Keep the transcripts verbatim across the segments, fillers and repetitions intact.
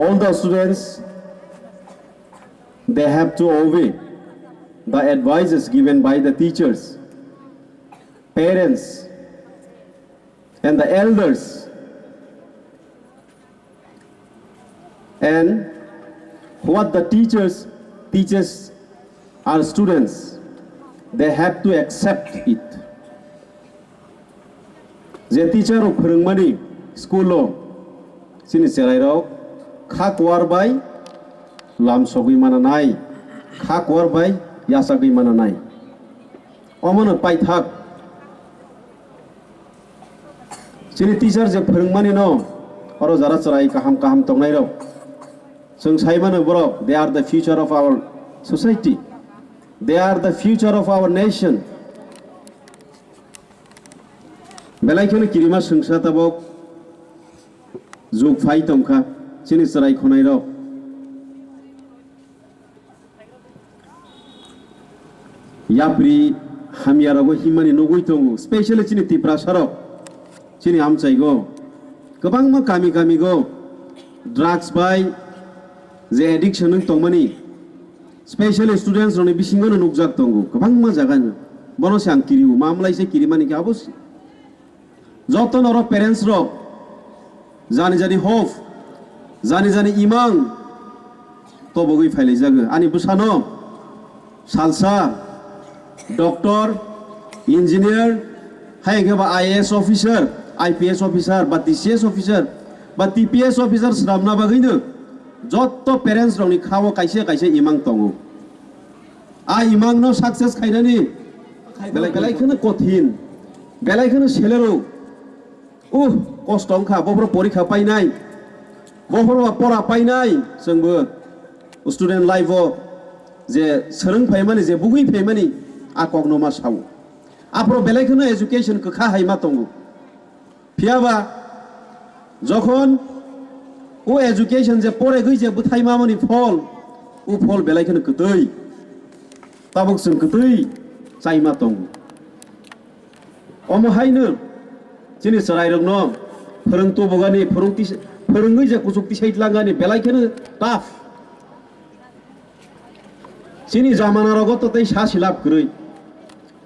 All the students, they have to obey the advices given by the teachers, parents, and the elders. And what the teachers teaches our students, they have to accept it. Je teacher rok phwrwngmani school o, chini chwrairok kha kuar bai lamsogwi mananai, kha kuar bai yachagwi mananai. Omono paithak. Chini teacher je phwrwngmani no, oro jara chwrai kaham kaham tongnairok. Chwng saimano borok, they are the future of our society. They are the future of our nation. Belai kheno kirima swngsa tabok jug phai tongkha, chini chwrai khwnairok. Yapri hamya rogo himani nugwi tongo, specially chini Tiprasa rok, chini amchaigo kwbangma kami kami go drugs bai je addiction wng tongmani, specially students rokni bisingo no nukjak tongo kwbangma jaga no. Bono se ang kiriwo, mamlai se kirimani khe abo se. Joto norok parents rok jani jani hope, jani jani imang tobogwi phailaijago. Ani bwsano salsa doctor, engineer, hai hwnkhe ba I A S officer, I P S officer, ba T C S officer, ba T P S officer swnamna bagwino joto parents rokni khao kaisa kaisa imang tongo. A imang no success khainani belai belai kheno kothin, belai kheno selero. Uh, kosto wngkha, bophoro porikha painai, bophoro pora painai, chwngbo student life o je swrwng phaimani, je bugwi phaimani, a kokno ma sao. Aphoro belai kheno education kwkha hai ma tongo. Phiyaba jokhon o education je poregwi je bwthai mamani phol, o phol belai kheno kwtwi. Tabuk chwng kwtwi chaima tongo. Omo haino chini chwrairokno phwrwng tubugani, phwrwng tis-, phwrwngwi je kuchuk tisai tlangani belai kheno tough. Chini jamana rogo to tei sa silap kwrwi.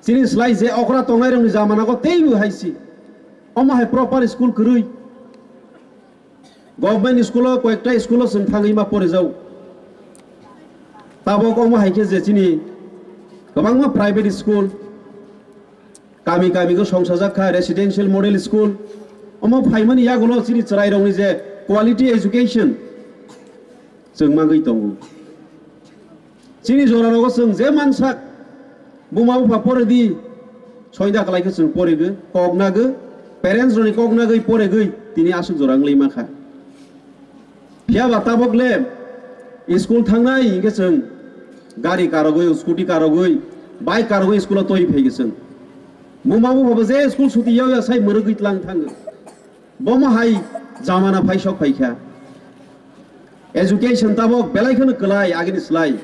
Chini slai je okra tongnairokni jamana go teibo hai si. Omo hai proper school kwrwi. Government school o koyekta school o chwng thangwi ma porijao. Tabok omo hai khe je chini kwbangma private school, kami kami go songsajak kha residential model school. Omo phaimani yagulo chini chwrairokni je quality education chwng mangwi tongo. Chini jora rogo chwng je mansak, buma bupha pore di, soida kwlai khe chwng porigwi, kok nagwi, parents rokni kok nagwi poregwi tini aswk jora wngwi mankha. Phiyaba tabok le school thangnai hinkhe chwng gari karogwi, scooty karogwi, bike karogwi school o twi phaikhe chwng. Buma bupha bo je school suti yau ya sai mwrwgwi tlang thango. Bomo hai jamana phai sok phaikha. Education tabok belai kheno kwlai agini slai.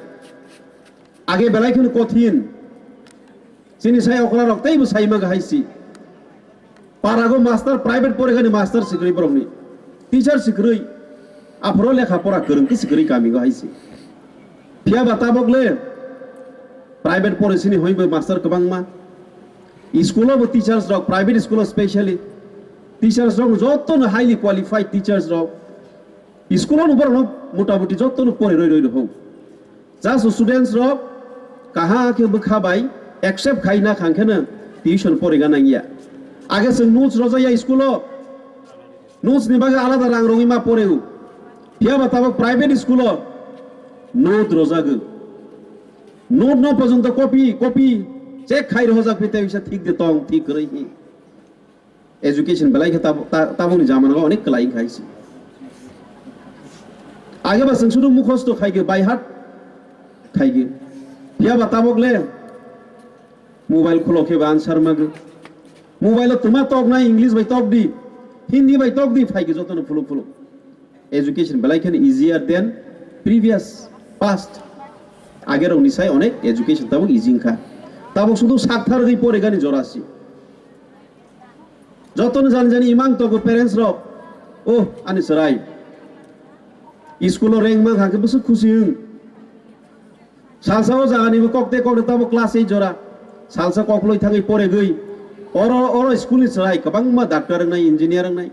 Age belai kheno kothin. Chini sai okra rok teibo sai maga hai si. Parago master private porigani master sikrwi borokni. Teacher sikrwi. Aphoro lekha pora kwrwng khe sikrwi kamigo hai si. Phiyaba tabok le private porisini hoibo master kwbangma. School o bo teachers rok, private school o specially teachers rok jotono highly qualified teachers rok. School o no borok no motamuti jotono pori roi roi rok. Just students rok kaha khe bwkha bai accept khai na khang khe no tuition poriga nangya. Age chwng notes rojaya school o. Notes ni bagwi alada rang rwngwi ma poreo. Phiyaba tabok private school o note rojago. Note no porjonto copy, copy check khai rojak pi tei bisa thik de tong, thik kwrwi hi. Education belai khe tab-, ta-, tabokni jamana o onek kwlai wngkha hai se. Age ba chwng sudu mukhosto khai ge, by heart khai ge. Phiyaba tabok le mobile khulo khe ba answer mago. Mobile o twma tok nai, English bai tok di, Hindi bai tok di, phai khe jotono phuluk phuluk. Education belai kheno easier than previous, past. Age rokni sai onek education tabuk easy wngkha. Tabuk sudu sakthar rwgwi porigani jora si. Jotono jani jani imang tongo parents rok. Oh, ani chwrai. School o rank mankha khe bwswk khusi wng. Salsa o jagani bo kokte kokte tabo class eight jora. Salsa kokloi thangwi poregwi. Oro, oro school ni chwrai kwbangma doctor wngnai, engineer wngnai.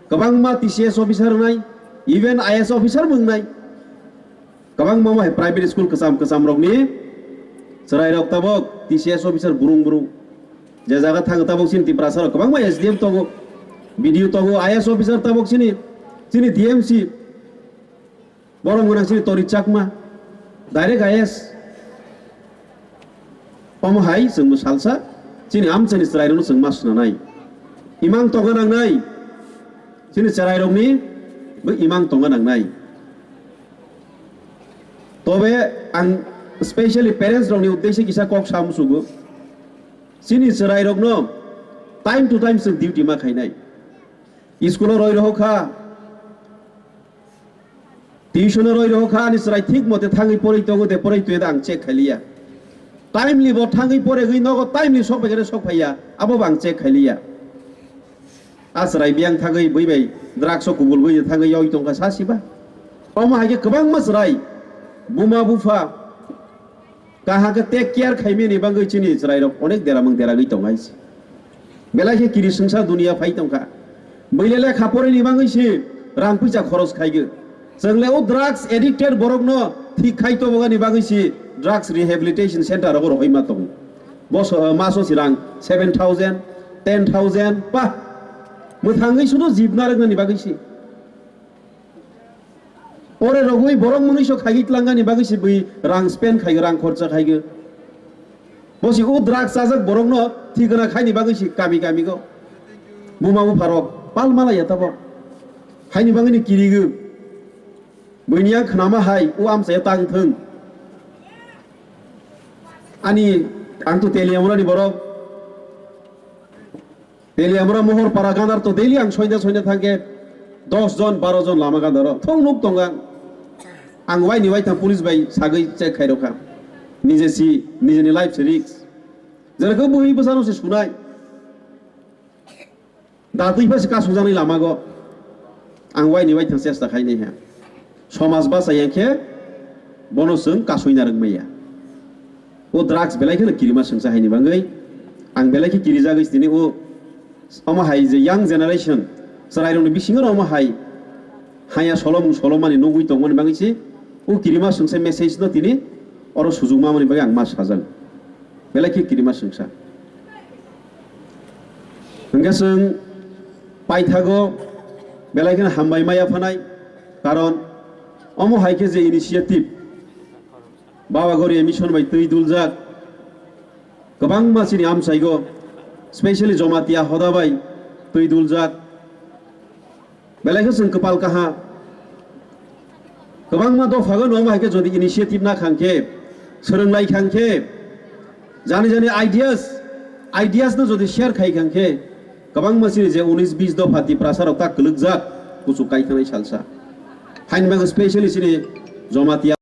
Kwbangma T C S officer wngnai, even I A S officer bo wngnai. Kwbangma mo hai private school kwcham kwcham rokni chwrai rok tabok T C S officer burung burung. Je jaga thang tabok chini Tiprasa rok kwbangma S D M tongo, B D O tongo, I A S officer tabok chini, chini D M C. Borok mwnang chini Tori Chakma, direct I A S. Omo hai chwngbo salsa chini amchaini chwrairokno chwng ma swnanai. Imang tongna nangnai. Chini chwrairokni bo imang tongna nangnai. Tobe ang specially parents rokni uddeshe kisa kok sa musugo. Chini chwrairokno time to time chwng duty ma khainai. School o roi rohor kha, tuition o roi rohor kha, ani chwrai thik mote thangwi poroi tongo de, poroi toya de ang check khailiya. Timely bo thangwi poregwi nogo timely sok bai khe sok phaiya, abo bo ang check khailiya. A chwrai biyang thangwi bui bai drugs o kubul bui thangwi yoi tongkha sa siba. Omo hai khe kwbangma chwrai buma bupha Kaham khe take care khaimani bagwi chini chwrairok onek deramung deragwi tong hai se. Belai khe kiri swngsa duniya phai tongkha. Bwile lekha porini bagwi se rang puisa khoros khaigo. Chwngle o drugs addicted borokno thik khai tobogani bagwi se drugs rehabilitation center rogo rohoi ma tongo. Boso, maso se rang seven thousand, ten thousand, pa. Mwthangwi sudo jib narwknani bagwi se. Ore rogwi borok mwnwi sok khaigwi tlangani bagwi se bui rang spend khaigo, rang khorcha khaigo. Bo se o drugs chajak borokno thigwna khaini bagwi se kami kami go. Buma bupharok pal mala ya tabok. Haini bagwino kirigo. Buini ang khnama hai o amchaya tang thung. Ani ang to Teliamurani borok. Teliamura Mohorpara gandar to daily ang soinda soinda thangkhe dos jon baro jon lama gandaro thong nuk tongo ang. Ang waini waitham police bai sagwi check khairokha. Nije si, nijeni life se risk. Jera khe bui bwsano se sunai. Datwi pha se kasungjaknai lamago. Ang waini waitham chesta khainaiha. Somaj bachai ya khe bono chwng kasui narwk maya. O drugs belai kheno kirima swngsa haini bagwi. Ang belai khe kirijagwi tini o omo hai je young generation chwrairokni bisingo omo hai haya solomung solomani nugwi tongmani bagwi se o kirima swngsa message no tini oro sujukma mani bagwi ang ma sajak. Belai khe kirima swngsa. Hwnkhe chwng paithago belai kheno hambai maya phanai, karon omo hai khe je initiative Baba Gauri mission bai twi duljak, kwbangma chini amchaigo, specially Jamatia hoda bai twi duljak, belai khe chwng kwpal kaha. Kwbangma dophago no hai khe jodi initiative na khang khe, swrwng lai khang khe, jani jani ideas, ideas no jodi share khai khang khe, kwbangma chini je unis bis dopha Tiprasa rok ta kwlwkjak kuchuk kai thangnai salsa. Haini bagwi specially chini Jamatia